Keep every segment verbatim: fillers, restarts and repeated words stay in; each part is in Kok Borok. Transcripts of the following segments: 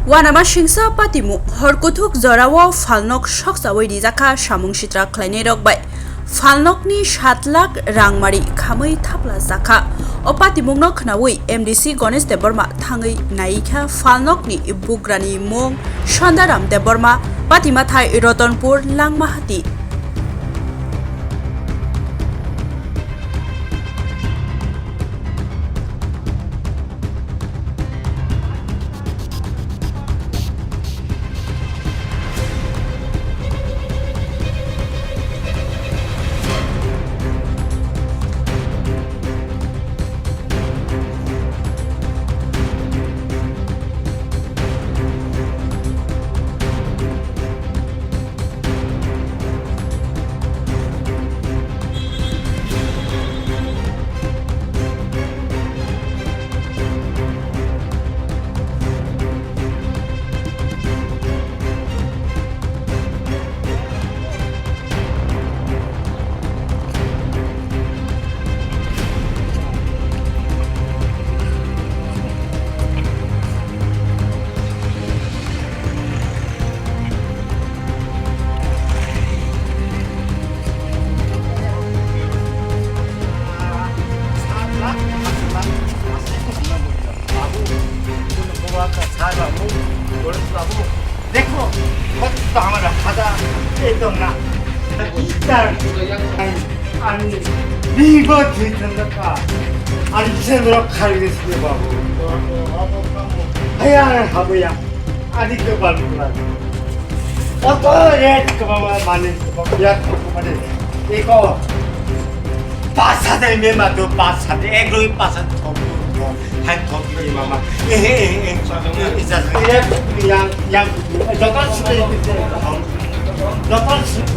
Uanamasingcha patimung, hor kuthuk jorao phalnok sokchawi rijakha samung sitra khlainairok bai. Phalnokni sat lakh rangmari khamwi thapla jakha. O patimungno khnawi M D C Ganesh Debbarma thangwi naikha phalnokni bugrani mung Sondaram Debbarma, patimathai Ratanpur Langmahati. দেখো, কত আমার রাখা দা, এই তো না। ইতার, আমি, আমি বিপদ হইতাম না কা। আর সে রক্ষা হয়ে গেছিল বাবু। হ্যাঁ, আর হবে ইয়া। Ani ke bal kula. Oto red ke mama mani ke mama ya ko mani. Eko. Pas hade me ma do pas hade. Ek roi pas hade thok thok. Hai thok ni mama. Eh eh eh. Ija. Ire yang yang. Joto sute. Joto sute.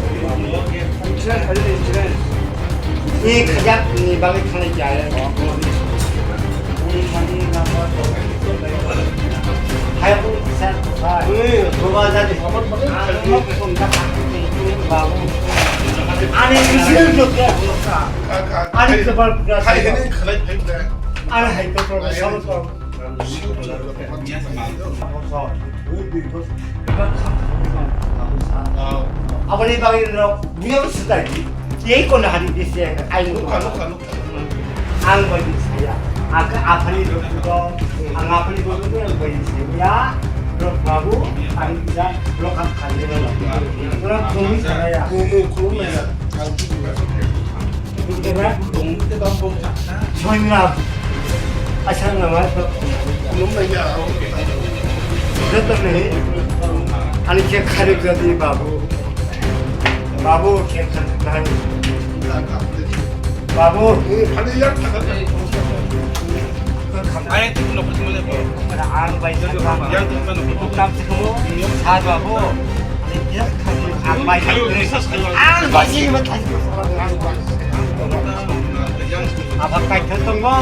Ek hajar ni bali khani jaya. Aboni bagwi norok biyang swtai di. Tei kono hari di se ai nukha, nukha, nukha. Ang bai di saya. Ang aphani rok, ang aphani rok, ang bai di saya. Rok babu, ang bisa rok ang kali rok. Rok kumi saya. Eh, eh, kumi saya. Soingra. Asal nama. Joto nahi. Ani khe kharek jadi babu. Babu khe kharek nahi. Babu. Ang bai. Ang bai. Ang bai. Ang bai. Apa kaitha tongo?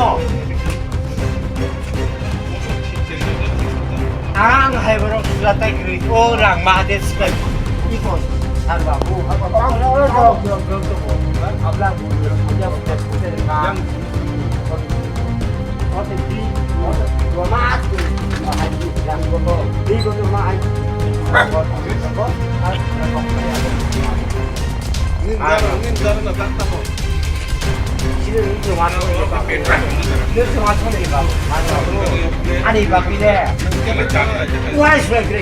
Ang hai borok sula tai kwrwi. O rang ma de sibai. Iko sar ba bu. Abla bu. Ani bagwi de. Uai sua kre.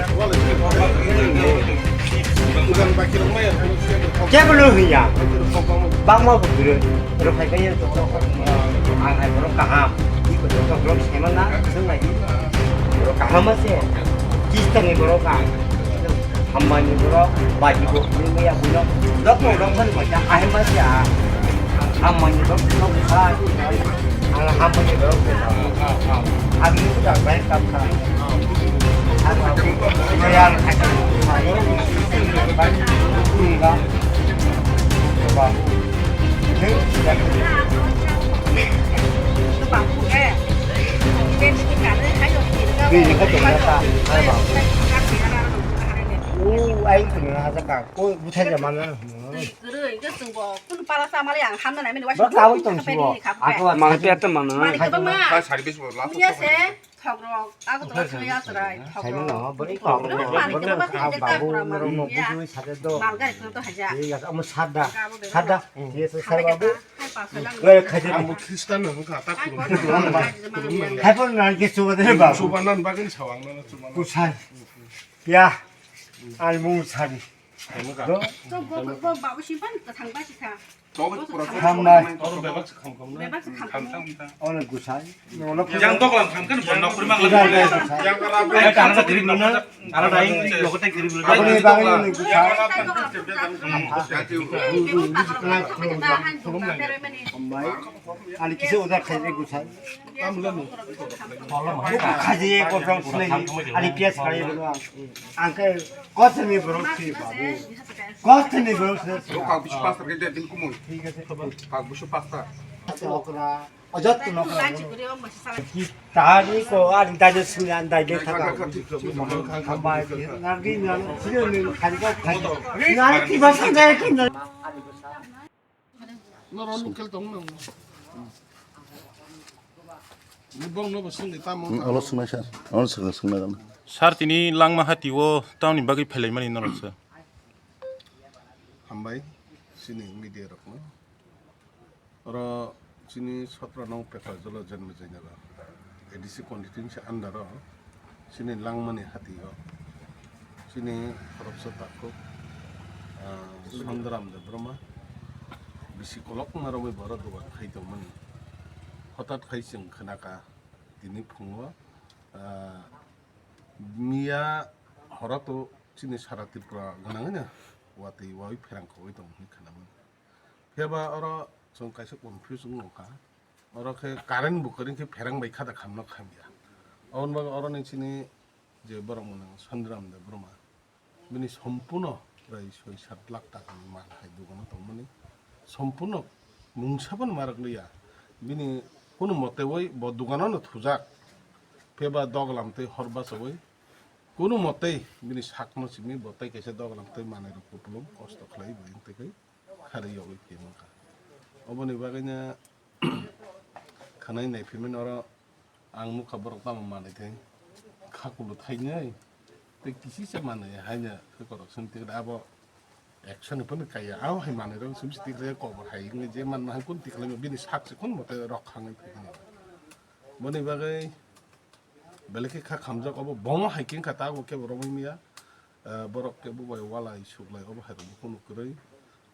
Keblo hiya. Bangma bukre. Ro khai kai to. Ang hai borok kaham. Iko to borok semana, sung lagi. Borok kaham ase. Kistani borok kaham. Hambai ni borok, baji bo, ni maya buino. Dok mo dok mo ni bacha, ahem ma sia. Hambai ni borok, dok mo sa. Ang hambai ni borok. Ang ni sudah baik kam ka. Ang maya. Baik. Enggak. Coba. Ni ni ka tong ta. Hai ba. U ai tong na ha ka. Ko buthai ja mana. Kwrwi, kwrwi, kwrwi, chwng bo kunu pala chamali ang hamna nai mani. Ba waisa kawi tong si bo. Ako ma pe ta mana. Mani kwbangma. Ka service bo la. Iya se. Thokrok, ago to thaya chwrai, thokrok. Saimano, bori kok. Bori mani khe ba thaya ta pura mani ya. Malgari to haja. Thik ase, omo sadda. Sadda. Thik ase, sir babu. Hai pa salang. Oi, khaji. Ang bo Khristan no wngkha, ta khulum. Hai pa nang ke chuba de ba. Chuba nan bagin sawang na chuba. Kusai. Ya. Al mung sari. Wngkha. Do. To bo, bo babu simpan thang ba sikha. Hamnai. Oro bebak se kham kham na. Bebak se kham kham. Kham kham ta. Ono gusai. Ono yang dok lam kham kan bon nok kurma lam. Yang kara. Yang kara na trip na. Ara dai logo tai trip na. Aboni bagwi ni gusai. Hamnai. Ani kisa uda khai de gusai. Tam lo ni. Khaji ko jong sinai. Ani piyas khai de. Ang khe kosni borok si babu. Kosni borok si. Kak bisu pastor ke jadi kumul. Thik ase. Kak bisu pastor. Okra. Ojot no okra. Ki tari ko ari dai sini andai de thaka. Hambai. Nang di nang sini ni khai ko khai. Nang ki basa jai ki nang. Norok ni kel tong nang. Ni bong no bo sung ni tamo. Alo sunai sir. Alo sunai sunai kan. Sir, tini Langma hati o tamni bagwi phelaimani norok sir. Hambai, sini media rok no. Oro chini satra nong Pekha Jolo Janme Jainaba. A D C constituency under o chini Langmani hati o chini khoroksa takhuk, ah, Sondaram Debbarma bisi kolokma romwi borok dogan khai tongmani. Hothat khai chwng khnakha tini phungo, ah, miya horato chini sara Tripura gwnangwino watwi wawi pherang khogwi tongo hinwi khnamani. Phiya ba oro chwng kaisa confuse wng nokha. Oro khe current bo kwrwi khe pherang bai kha da khamno khamya. Aboni bagwi oro ni chini je borok mwnang Sondaram Debbarma. Bini sompuno prai soi sat lakh taka ni mal hai dogano tongmani. Sompuno mungsa phano ma rwk liya. Bini kunu mote oi bo dogano no thujak. Phiya ba doglam tei hor bachaui kunu mote bini sakno simi bo tei kaisa doglam tei manwi rok kupulung kosto khlai bo tei kai. Kharwi yogwi phi mankha. Oboni bagwino khanai naiphimani oro ang nukha borok tamo manwi thai khakulu thainai tei kisisa manwi haino khe korok simi tikhe abo action ni phano kaiya. Abo hai manwi rok simi tikhe kobor hai wngwi je manma hai kun tikhlaima bini sak se kun mote rok khangwi phaikha. Boni bagwi belai khe kha khamjak obo bomo hai khe wngkha ta obo kebo romwi miya. Ah, borok khe bubai walai suklai obo hai rok bukhuk nuk kwrwi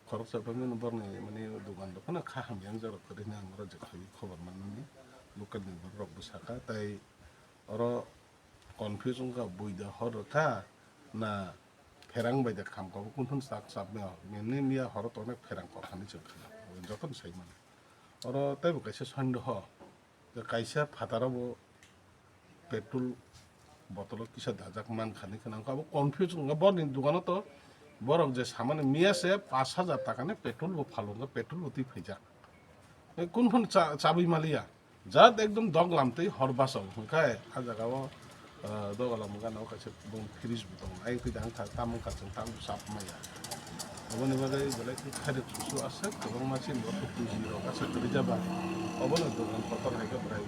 khoroksa phano borokni mane dogan rok phano kha hamya wng jak rok kwrwi hwnwi ang oro je khaiwi khobor manmani local ni borok rok bwsakha tei oro confuse wngkha bui da hor rwkha na pherang bai da khamkha bo kunthun chak chap maya hor nini miya horo tongnai pherang kok hinwi chwng kha jotono sai mano oro teibo kaisa sondeho. Kaisa phataro bo petrol botolo kisa dajak mankha hinwi khna wngkha, abo confuse wngkha. Borokni dogano to borok je samani miya se pash hajar taka ni petrol bo phalo wngkha, petrol bo twi phaijak. Kunu phano cha-, chabwi maliya, jat ekdom doglam twi hor bachao hwnkhe ah jaga o. Ah, doga lama gana o kaisa bong fridge bo tongo. Ayang twi da wngkha, tamo wngkha chwng tamo chap maya. Aboni bagwi belai khe khairok susu aswk kwbangma chini bo tuiji rok aswk kwrwi jaba. Obono dogan kotor hai khe bwrai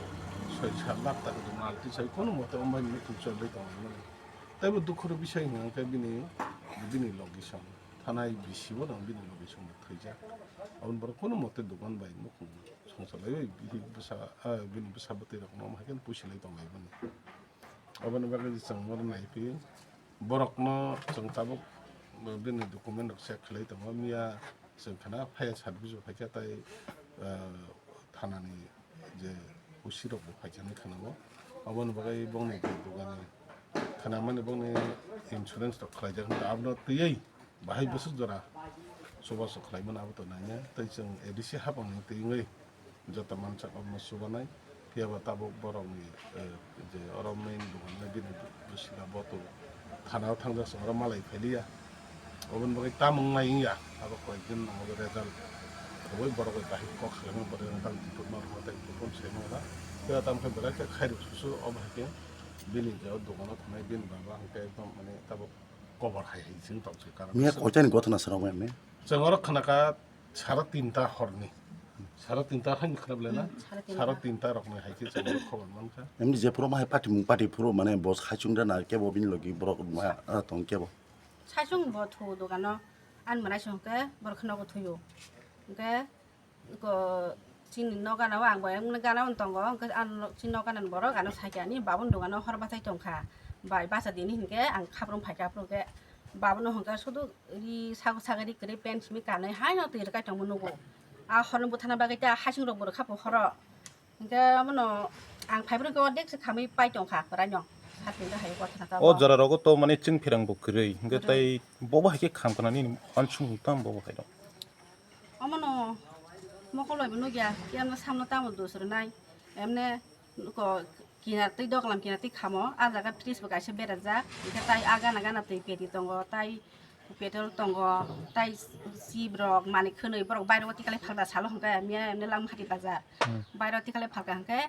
soi sat lakh taka rok mal tisai kono mote ombai ni mukhung chorwi tongmani. Teibo dukhu rok bisai hwnkhe bini, bini logi song thanai bisi bo no bini logi song thwijak. Aboni borok kono mote dogan bai mukhung songsa laiwi bini bwsa, ah, bini bwsa bwtwi rok no hai khe pusi lai tonglai mani. Aboni bagwi chwng bono naiphio. Borokno chwng tabuk bini document rok check khlai tongo. Miya chwng khna fire service bo phaikha tei, ah, thanani je O C rok bo phaikha hinwi khna-o. Aboni bagwi bongni je dogani khnamani bongni insurance rok khlaijak hinwi abono twiwi bahai bwswk jora chubachu khlaimano abo to naina tei chwng A D C hapangni twi wngwi joto mansak abono chubanai. Phiya ba tabuk borokni, eh, je oro main dogan nai bini bwswk bo to thana o thangjak chwng oro malai phailiya. Oboni bagwi tamo wngnai wngya abo koi din nango result. Abo borok bai bahai kok khlaimani borok tamo twi phutma rwma tei twi phut saimano da. Phiya tamo khe belai khe khairok susu obo hai khe bini je o dogano thangnai bini baba hwnkhe ekdom mane tabuk kobor hai hai sing tong se karon. Miya koitani gothana swnam mane? Chwng oro khna kha sara tinta horni. Sara tinta hai khwrap lena. Hmm, sara tinta. Sara tinta rok ni hai khe chwng khobor mankha. Em je phuru ma hai pati mung pati phuru mane bo saichung da na kebo bini logi borok ma, ah, tong kebo. Saichung bo thu dogano an manai song ke borok nogo thuyo. Hwnkhe ko chini nok gana o ang bo emne gana o tongo, hwnkhe ano chini nok gana ni borok ano sakya ni babuni dogano hor bachai tongkha. Bai bacha dini hinkhe ang khaprum phaikha, aphuru hwnkhe babono hwnkhe sudu ri sago sago ri kwrwi pant simi kanwi haino twi rwkai tongma nugo. A horno buthana bagwi ta hasing rok bo rwkha po horo. Hwnkhe omono ang phaibrwkhe o dekse khamwi pai tongkha kwraino. Satin da hai o thana ta o bo. Jora rogo to mane chwng phirang bo kwrwi. Hwnkhe kwrwi. Tai bobo hai khe kham kana nini hon sung tam bobo hai rok. Omono mokol bai bo nugya, kiyamno samno tamo dos rwnai. Emne ko kinar twi doglam kinar twi khamo, a jaga fridge bo kaisa berajak. Hwnkhe tai a gana gana twi peti tongo, tai petrol tongo, tai chip rok, manwi khwnwi borok bairo o tikalai phalba salo hwnkhe miya emne Langmahati bazar. Hmm. Bairo tikalai phalka hwnkhe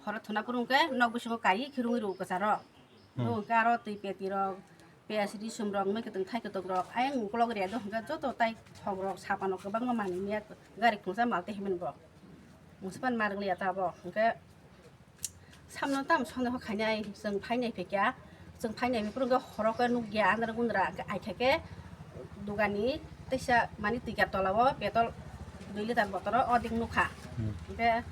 horo thuna phuru hwnkhe nok bisingo kaiwi khe rwngwi rwo kwcharo. Hmm. Bo hwnkhe aro twi peti rok, piyaj risum rok, mui kwtwng thai kwtwk rok, ayang ukolog rwya do hwnkhe joto tai thok rok sapan rok kwbangma manwi miya gari khungsa mal tei himani bo. Mungsa pan ma rwgliya ta bo hwnkhe. Samno tamo sondeho khainai, chwng phainai phaikha, chwng phainai phuru hwnkhe horo khe nukya andra gundra, hwnkhe aitha khe dogani teisa mani twikar tola o petrol dui litar botoro odek nukha. Hmm. Hwnkhe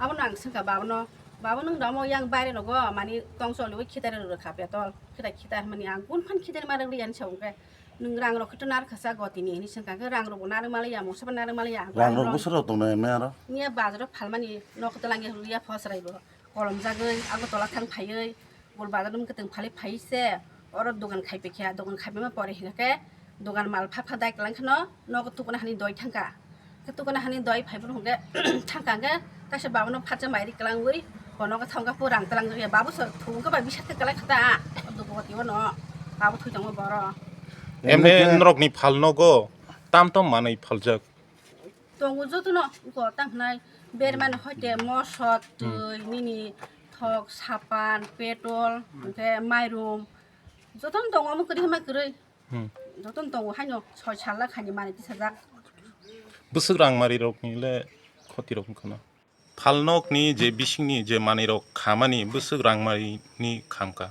abono ang swngkha babono, "Babo, nwng da omo yang baire rogo mani tong choliui khitari rwkha petrol, khitai khitai," hwnmani ang kun phan khitari ma rwliya hinwi sa hwnkhe, "Nwng rang rok khe to narwkha sa gotini," hinwi swngkha, hwnkhe rang rokbo narwk manliya, mungsa bo narwk manliya, ang rang rok rang bwswk rok tongnai maya aro? Niya bazaro phalmani nok twlangya hwliya phosraibo. Kolomjagwi Agartala thang phaiwi, Golbazar nwng kwtwng phalwi phai se, oro dogan khai paikha, dogan khai paima pore hinkhe dogan mal pha pha dai kwlang kheno nogo tukuna hani doi thangkha. Khe tukuna hani doi phai phuru hinkhe thangkha hinkhe kaisa babono phatsa mairi kwlangwi bo nogo thangkha, phu rang twlang jakya, babu sir thungkha bai bisat khe kwlai kha ta, o dugoti ono babu thwi tongo boro. Emne khe norokni phal nogo tam tam manwi phaljak. Tongo jotono, uko tang hwnai bermani hoite mosot, hmm, twi, nini thok, sapan, petrol, hwnkhe mairum, jotono tongo, omo kwrwi hwnma kwrwi. Hmm. Jotono tongo haino soi sal lakh haini manwi tisajak. Bwswk rangmari rokni le khoti rok wngkha na? Phalnokni je bisingni je manwirok khamani bwswk rangmarini khamkha?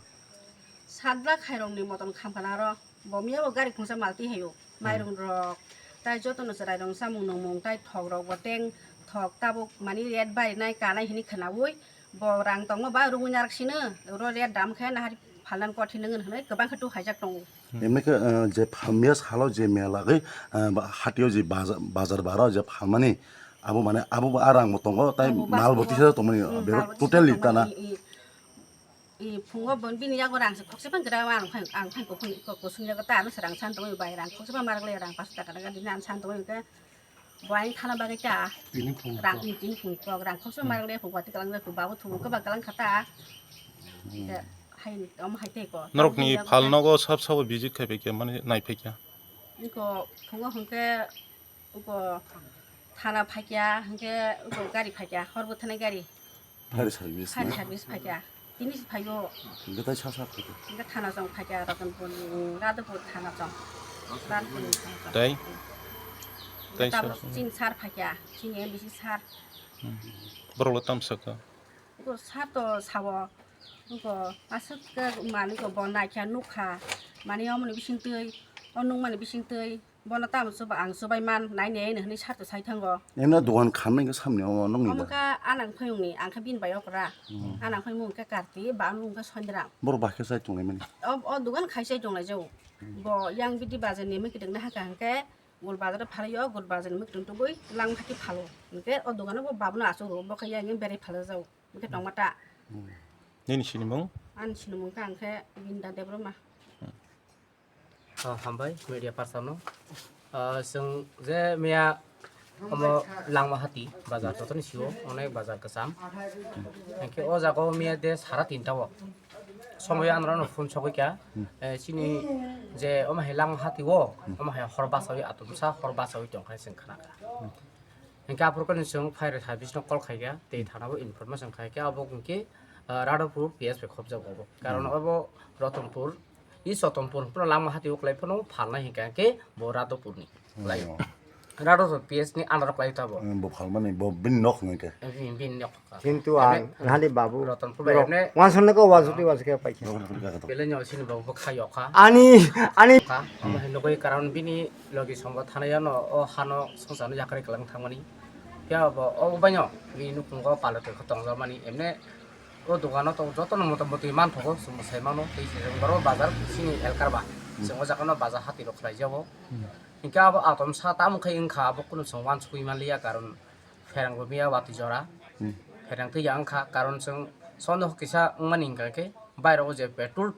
Sat lakh khairokni moton khamkha na aro. Bo miyabo gari khungsa mal twi haio. Hmm. Mairung rok, tai jotono chwrairok chamung nungmung, tai thok rok bo teng thok tabuk mani rate barinai kanai hinwi khwnaui bo rang tongma ba rwngwi narak sino, oro rate dam khe nahar phalnani kothin wngwi hwnwi kwbang khe tu haijak tongo. Hmm. Emni khe, eh, je pha-, miya salo je mela gwi, eh, ba-, hatio je baja-, bazar baro je phalmani, abo mane abo bo a rang bo tongo, tai abo mal bo bas tisa tongmani, hmm, bebak mal bo tisa totally tongmani, tana. I, i, i, phungo bo bini yago rang se khokse phang gra ang phang, ang phang ko phang ko, ko sung yago ta ano se rang san tongmani bai rang khokse phang mar le rang pas taka daga dini an san tongmani ke. Bo aing thana bagwi ta. Tini phung rang, kok. Tini phung kok, rang khoksa, hmm, marang le phung pati kalang le phung babu thung ko ba kalang khata. Hmm. Ke hai ni om hai te ko. Norokni phal nogo sab sabo visit khai phaikya, mane nai phaikya. Iko phungo hwnkhe uko thana phaikya, hwnkhe uko gari phaikya, hor bo thanai gari. Fire service na? Fire service phaikha. Tini se phaiyo. Hingke tai sa sa phaikha. Hingke thana chong phaikha, Ratanpur, Radhapur thana chong. Radhapur ni thana chong. Tai? Tai tabuk sir. Chini sir phaikha, chini M D C sir. Hmm. Borok le tam sakha? Bo sir to sao. Bo aswk ke manwi ko bo naikha, nukha. Mani omoni bising twi, o nungmani bising twi. Bono tamo chuba ang chubai man nai nai hinwi sarto sai thango. Emno dogan khamnai khe samni o nokni da? Omo kha anang phayungni, ang kha bini bai okra. Hmm. Anang phayung mung khe Karti, ba mung khe Sondiram. Borok bai khe sai tongnai mani? O, o dogan khai sai tongnai jau. Hmm. Bo yang bidi bazar ni mwkhwtwng nahaka hwnkhe Gul bazar o phalwi o, Gul bazar ni mwkhwtwng tubui lang haki phalo. Hwnkhe o dogan o bo babono achuk rwo, bo khe yang berai phalajak jau. Hwnkhe tongma ta. Hmm. Nini sini mung? Ani sini mung khe ang khe Binda Debbarma. Hmm. Ah, hambai media person no. Ah, chwng je miya omo Langmahati bazar jotoni sio onek bazar kwcham. Hwnkhe o jaga o miya de sara tinta o. Somoyo ano rano phone sogwi kha. Hmm. Eh, chini je omo hai Langmahati o, hmm, omo hai hor basawi atumsa hor basawi tongkha chwng khna kha. Hmm. Hwnkhe aphuru khe chwng fire service no call khaikha, tei thana bo information khaikha, abo hwnkhe, ah, Radhapur P S bai khopjak abo. Karon, hmm, abo Ratanpur, East Ratanpur phano Langmahati o kwlai phano phalnai hwnkha hwnkhe bo Radhapur ni kwlai. Oh. Rado to P S ni under khlai tabo. Hmm, bo phalmani, bo bini nok hwnwi khe. Bini, bini nok. Kintu ang, Ane, hali babu. Rotonpur bai ane. Wansong nako wajuti wajke paikhe. Bele nyo sini babu bo kha yokha. Ani, ani. Kha, omo hai nugui karon bini logi songo thanai ano o hano songsa no yakari kalang thangmani. Ya bo o bai no, bini nukhungo palo twi kho tongjakmani. Emne o dogano to jotono motamoti manthogo, chwng sai mano, tei se boro bazar sini elkar ba. Chwng o jaga no bazar hati rok khlai jago. Hinkhe abo atom sa tamo khai wngkha, abo kunu chwng wansugui manliya, karon pherang bo miya watui jora. Hmm. Pherang twi ya wngkha, karon chwng sono kisa wngmani hinkha khe bairo o je petrol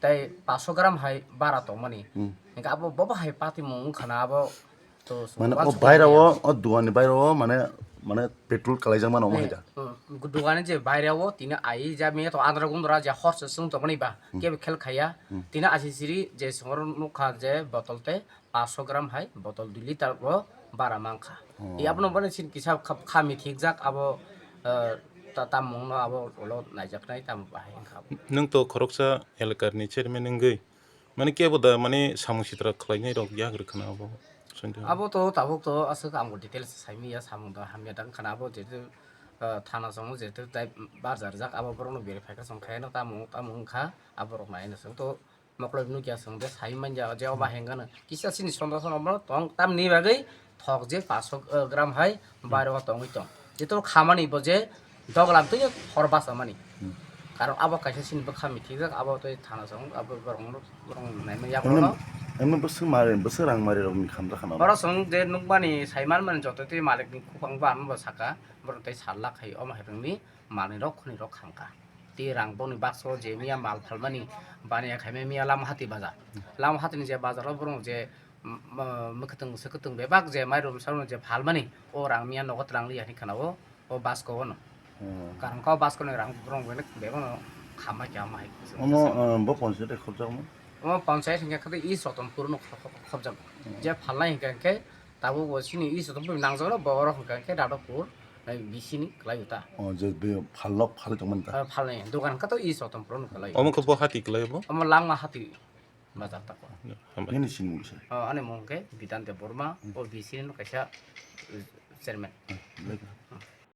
tei paso gram hai bara tongmani. Hmm. Hinkhe abo bobo hai patimung wngkha na abo to chwng Mane o wansugui bairo manliya. O, o duani bairo o mane, mane petrol kalaijak mano omo hai da. Hmm, duani je bairo o tini ai ja miya to andra gundra je hor se chwng tongmani ba, Hmm. kebo khel khaiya. Hmm. Tini asi siri je songor nukha je botol tei paso gram hai botol dui liter o bara mankha. Oh. I abono bani sin kisa kha, kha mithikjak abo, eh, ta-, tamung no abo ulo naijaknai tamo bahai wngkha abo. Nwng to khoroksa elakar ni chairman wngwi, mane kebo da mane samung sitra khlainai rok yak rwkhana abo? Sandi. Abo to tabuk to aswk ang bo details saimanya, samung da hamya dang khana abo jetu, eh, thana songo jetu tai barja rijak abo borok no verify khe song khe no tamo tamo wngkha abo rok nai no song to. Mokoloibo nukya chwng de sai manya je oba hengano kisa chini sondro sono omo tong tamni bagwi thok je paso gram hai bairo tongwi tong. Jeto khamani bo je doglam twi hor basa mani. Hmm. Karon abo kaisa chini bwkha mithijak abo tei thana chwng abo borok borok naimani Emno, yakono. Emno bwswk mari, bwswk rang mari rokni khamjak khana. Oro chwng je nukmani saiman mani joto tei malikni khupang bo ano bo saka borok tei sallak hai omo hai rwngni manwi rok khuni rok khamkha. Tei rang boni bakso je miya mal phalmani baniya khaimai miya lama hati bazar. Lama hatini je bazaro borok je, mm, mm, mwkhwtwng swkhwtwng bebak je mairum sarung je phalmani o rang miya nogo twlang liya hinwi khana o, o basko ono. Hmm. Karon kha o basko ni rang borok bebak no khamma khe ama hai. Omo, uh, bo ponchayat khobjakma? Omo ponchayat hinkhe khe East Rotonpur no khobjak. Hmm. Je phalnai hinkhe tabuk bo chini East Rotonpur nangjak no bo oro hinkhe Radhapur. Hai bisini kwlai uta. O je be phalok phalwi tongmani ta. Ah, phalnai. Dogan kha to East Rotonpur no kwlai. Omo khe bo hati kwlai bo? Omo Langma hati bazar ta ko. Hambai. Nini sinimung se? Ah, ani mung khe Bidan Debbarma, o bisini no kaisa, uh, chairman. Hmm, belai kha.